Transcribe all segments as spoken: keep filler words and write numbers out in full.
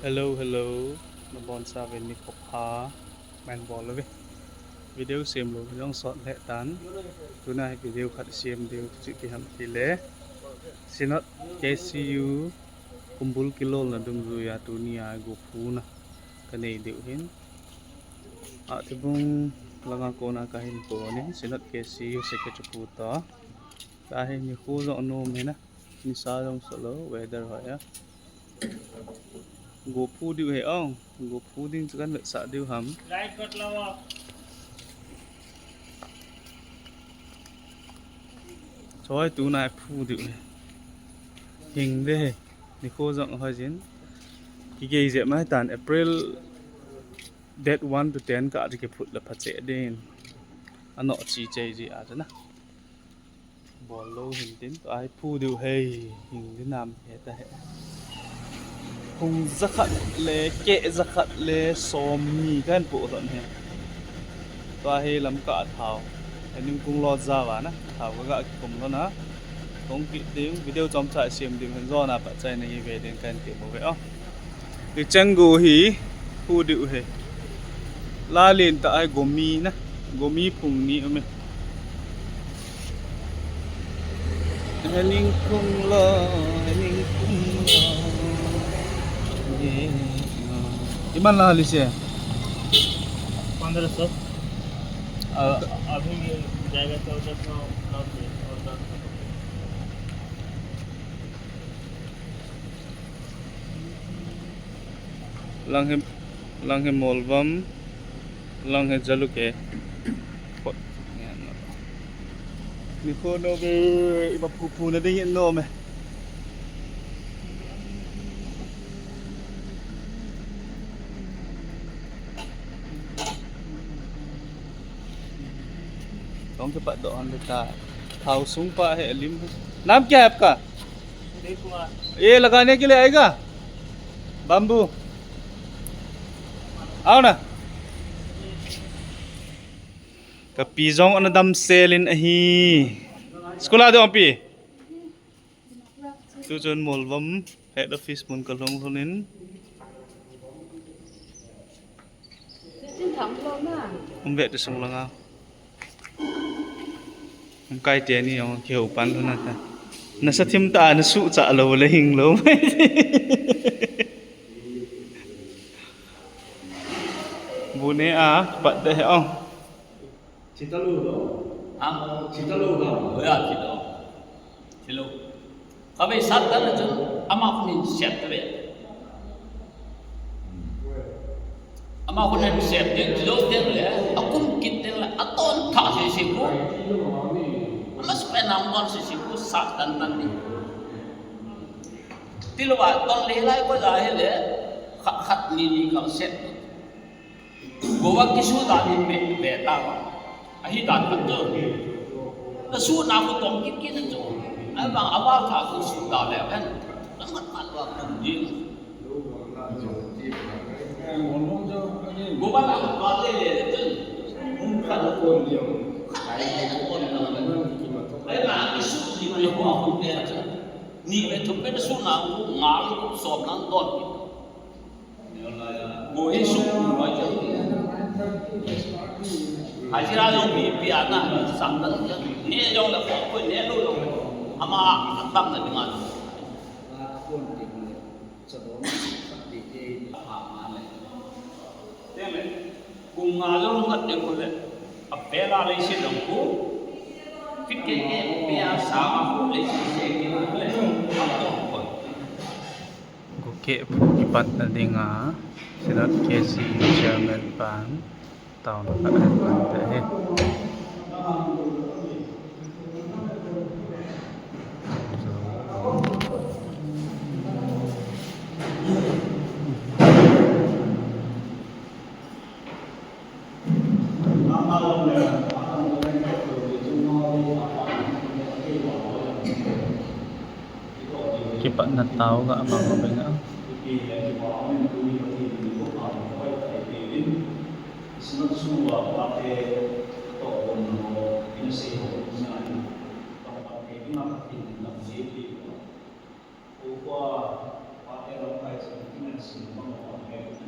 Hello, hello. Nabonchauvin nikho pha. Main bol uve. Video sem lou jong sot lheh tan. Tuna hi video khat sem diu chu ipi ham tile, Synod K C U kumbul kilolna dungjuia tunia gophuna kanei diu ahin. Athibung langa kona kahin ponin, Synod K C U secretary pu toh. Tua hi nikho jong anom hina. Nisa jong solou, weather hoi a. Go phu diu ahi ong. Go phu ding chu kan vetsah diu ham. Choi, tuna phu diu ahi. Hing de ahi. Nikho jong hoi jin. Kigei jep mai tan, April date one to ten kah a kiphut le phache ding. Ano chi chei ji a chu na. Bol lou hin tin, tua hi phu diu ahi, hing ding nam heta he. Phung jakhat le keh jakhat le somni kahin poh lhon ahi. Tua hi lamkah a thao. He ningkung lo jao a na, thao kaga kikum lhon a. Hung kit ding, video chomcha sem ding, hin jona pat chaina ive ding kahin ti mo ve o. Hicheng go hi phu diu ahi. La lentah ahi, gomi na. Gomi phung ni um e. He ningkung lo, he ningkung lo. Iman la lise? पन्द्रह सौ। अभी ये जाएगा चौदह सौ, नौ सौ और दस सौ। Lang hi, lang hi Molvom, lang hi Jalukie. Kot. Nikho nom e, iba phu phu na ding nom e. Tong kipat doh hon ta. Thao sung pa hi alim. नाम क्या है आपका? ये लगाने के लिए आएगा? बाम्बू। आओ ना। Kapi jong ana damsel in ahi. School a ding api. Tuchun Molvom head office mun kalhung lhon in. Um ve ti sung langa. Um kai teni jong kihou pan lhon a ta. Nasa thim ta, nasuh cha lou le hing lou. Bu ne a, pat de he ong. Thi talou lo. Ha? Thi talou lo. Hoiya thi lou. Thi lou. Kavei sat tan chun ama khun hin sep tave. Ama khun hin sep teng, thi lou teng le, akum kit teng le, aton tha sisi khu. Ama sep na mon sisi khu sat tan tan ni. Thi lou va ton le lai ko ja he le, khat khat ni ni ka sep. Goa kisu dan in ve, ve ta. Ahi dan khat chu. Nasu na khu tong kit kit chu. Ahivang aval tha khu su ta le ven. Lamkhat khat va kum ding. Goa la va te le le chun. Hung khat kon ding. Khat le kon ding. Ahivang kisu ni le ho khu ve chun. Ni ve thum ve nasu na khu ngal khu som lang don kit. Mo hi sum kum loi chang. Hajira jong mi pi ana, sam dan chang. Ne jong le ko ko ne lo jong le. Ama atam na dinga. Teng le. Kum nga jong khat ding ko le. Apela le si dong ko. Fit ke ke pe a sa ma ko le si se ke ko le. Am to ko. Gokeh phu kipatna dinga Synod K C U Chairman pan taona khat ahin pan te ahi. Kipatna tao ga mang uvin a.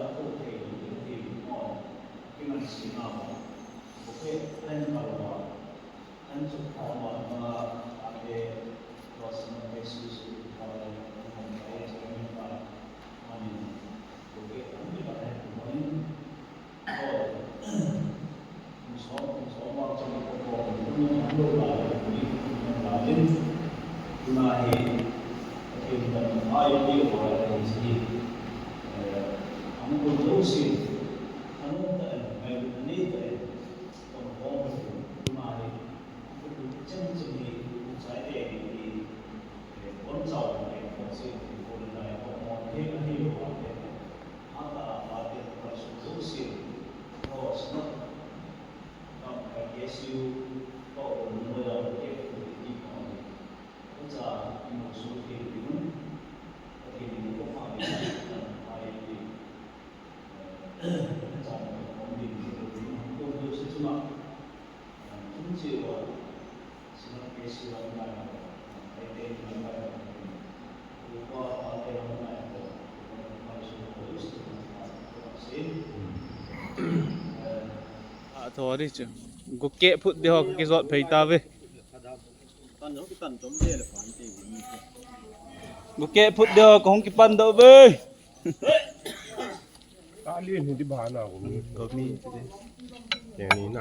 a ko thei, ko thei, ko kiman si ma, ko ke an ma wa, an chu kha ma ma, a ke, ko sa ma ke su su, ko le, ko ma ke sa ma ma ni, ko ke an ke ba ko ni. A tho di chu. Gukeh phut di ho kijot phei ta ve. Gukeh phut di ho kahung kipan doh ve. Ka lin hi di ba na ko mi. Ko mi. Ke ni na.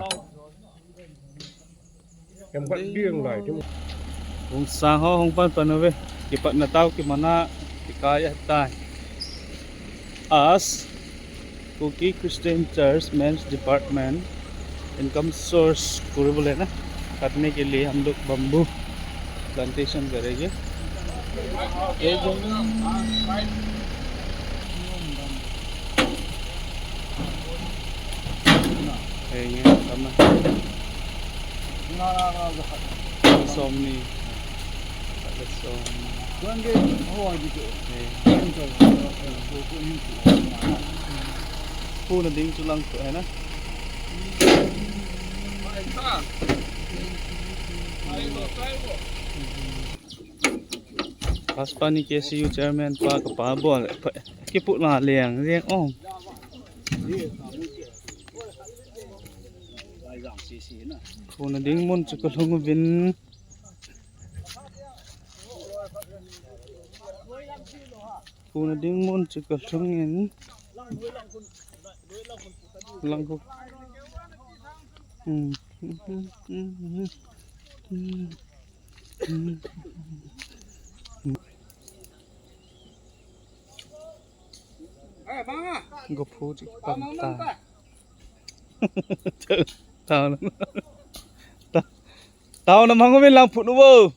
Em ka ding lai ti. Hung sang ho hung pan pan ve. Kipatna tao kimana kikai a tai. As Kuki Christian Church Men's Department income source kuribole na katne ke liye hum log bamboo plantation karenge. Somni. Somni. Puna ding chu lang tu hai na. Pastor ni K C U chairman pa kapa bol. Kipu na liang liang ong. Puna ding mun chu kalhung uvin. Puna ding mun chu kalhung in. Lang ko. Hmm. Go phu chi pan ta. Tao na. Tao na mang min lang phut nu bo.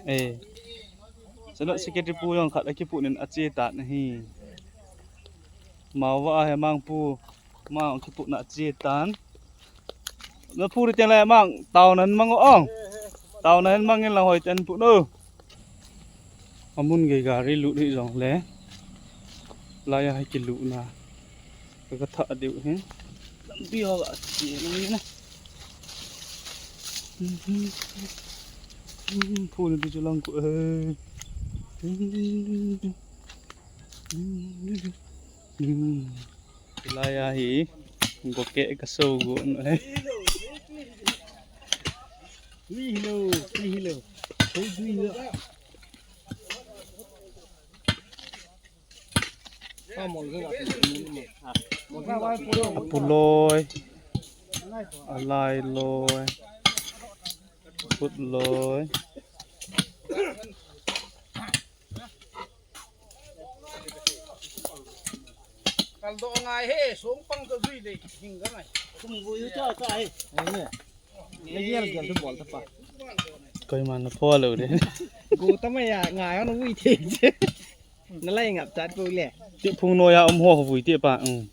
Eh. Sano secretary pu jong khat akipu nin ache tan ahi. Mawa a he mang pu mang kipu na ache tan. Na pu ri teng lai mang tao nan mang ong. Tao nan mang in lang hoi ten pu no. Amun gei gari lut hi jong le. Laiya hi kilut na. Ka tha diu hi. Lampi ho ga chi na hi na. Phun di chu lang ko. Laiya hi. Go ke ka so go na. Three kilo, three kilo. Three kilo. Apuloi, alailoi, aputloi. Kaldo ngai he, song pang to jui de, hing ga ngai. Kum vui cha cha he. Ai ne. Ye ye gel to bol ta pa. Koiman na pho lou de. Go ta ma ya ngai on vui the. Na lai ngap chat ko le. Ti phung noi a um ho vui ti pa. Um.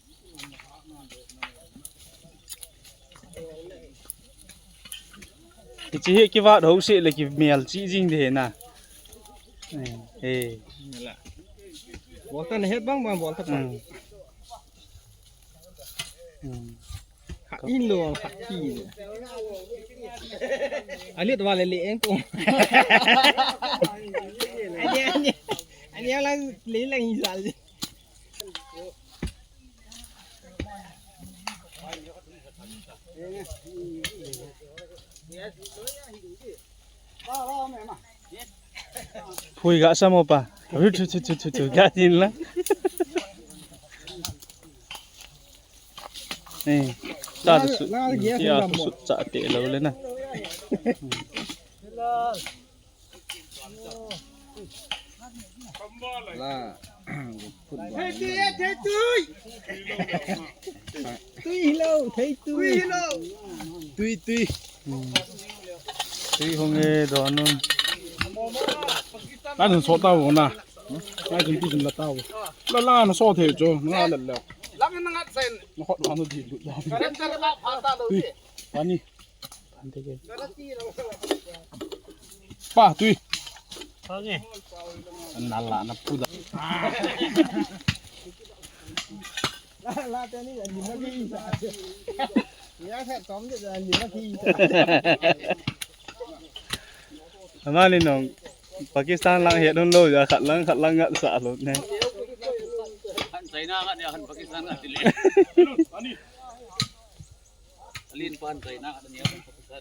Kichi hi kivat ho se le kimel chi jing de na. Eh. Bol ta na het bang bang bol ta pa. Um. Hmm. Kha ilo, kha ki. Alit wale le eng ko. Ani, ani, ani lang le lang isal. Phui ga samo pa. Thu, thu, thu, thu, thu, thu, ga tin la. Ni, ta su, ti a su cha te lo le na. La, football. Thei tui, thei tui. Tui hilo, thei tui. Tui hilo. Tui, tui. Hmm. Tui hong e, don un. Na jun so tau na. Na jun ti jun la tau. La la na so the jo, na la la. Lang na ngat sen. Na hot wa no di lu da. Karen tar ba pha ta lo. Tui. Ani. Pa, tui. Nala na puda. Amani nong Pakistan lang het hun lo ya, khat lang, khat lang ngat sa lo ne. China ngat ya, Pakistan ngat le. Alin pan China ngat ya, Pakistan.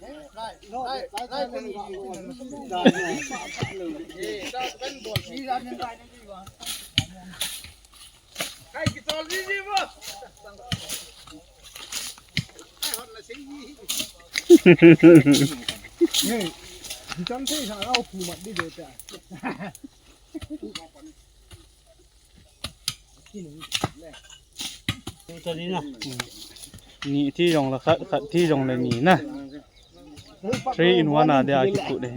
Ni thi jong la khat, khat thi jong le ni na. Three in one a dia kipu de.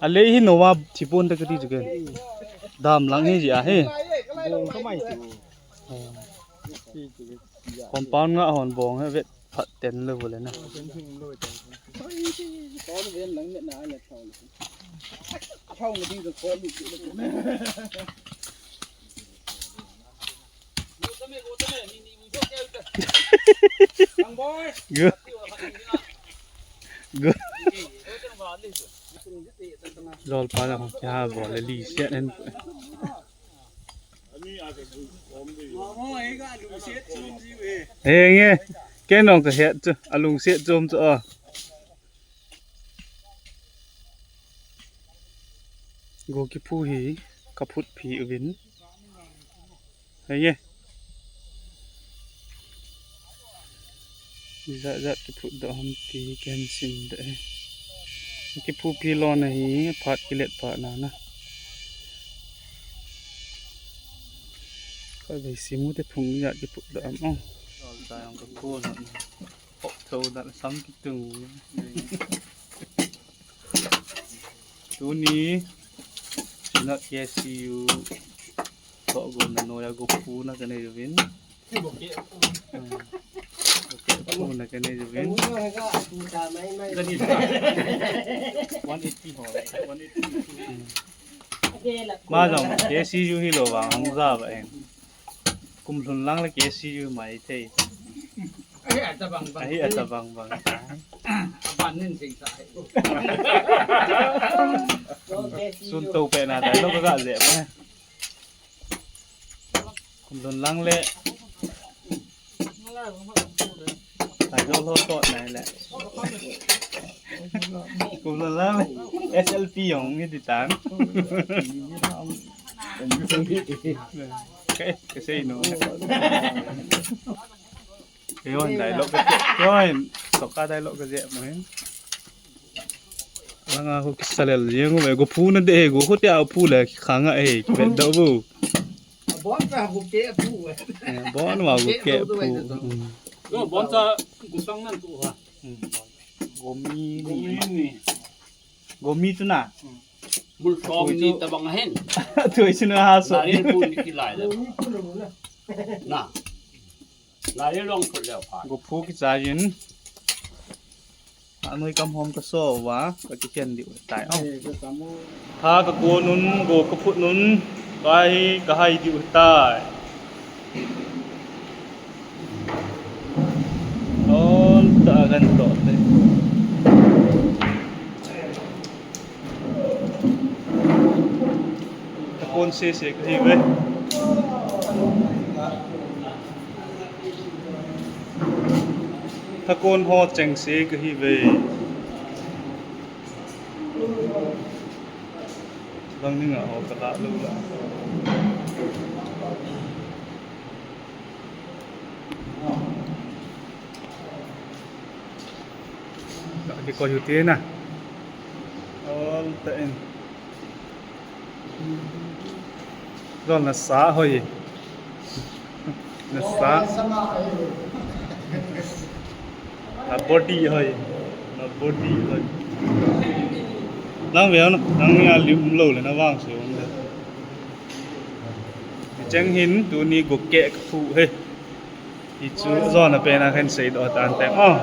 A lei hi nowa thipon ta kati chu ken. Dam lang hi ji a he. Compound nga hon bong he vet phat ten le bu le na. Good. Good. Lol pa na ho kya bol le li siat en. He nge. Ken nong ka het chu. Alungsiat chom chu a. Go kipu hi ka phut phi uvin. Hei nge. Jat jat kiphut doh ham ti hi ken sim de. Kipu phi lona hi phat kilet phat na na. Ka vei simu te phung jat kiphut doh ham ong. Sol sa yang ka ko na. Hok tho da sam kitung. Tuni, sinat K C U, ko go na noya go pu na kane yuvin. Pu na kane yuvin. One eighty ho, one eighty. Ma jong, K C U hi lo vang, hong za ba eng. Kum lhun lang le K C U mai thei. Ahi, atabang bang. Ahi, atabang bang. Aban nin sing sa. Sun to pe na dai lo ka je ma. Kum lhun lang le. Dai lo lo to na le. Kum lhun lang le. S L P yong ni di tan. Ke, ke sei no. Ke yon dai lo ke, ke yon. Soka dai lo ke je mo hin. Langa ko kisalel jeng ko, ko pu na de ko, ko te a pu le khanga e, ke do bu. Bon ka ko ke pu. Bon wa ko ke pu. Bon sa kusang nan tu ha. Gomi ni. Gomi tu na. Mul som ni tabang ahin. Tu isu na ha so. Naril pu ni kilai le. Na. Naril long pu le pha. Go phu ki cha yin. Anoi kam hom ka so wa ka ki ken di u tai. Tha ka ko nun go ka phut nun. Ka hi ka hai di u tai. Len to te. Thakon sese kahi ve. Thakon ho cheng se kahi ve. Lang ninga ho kala lou la. Di ko yuti na. All the in. Dol na sa hoi. Na sa. Na body hoi. Na body hoi. Nang ve na, nang ya lim lo le na vang se. Cheng hin tuni guk ke ka phu he. Hichu jona pena khen seidoh tan teng. Oh.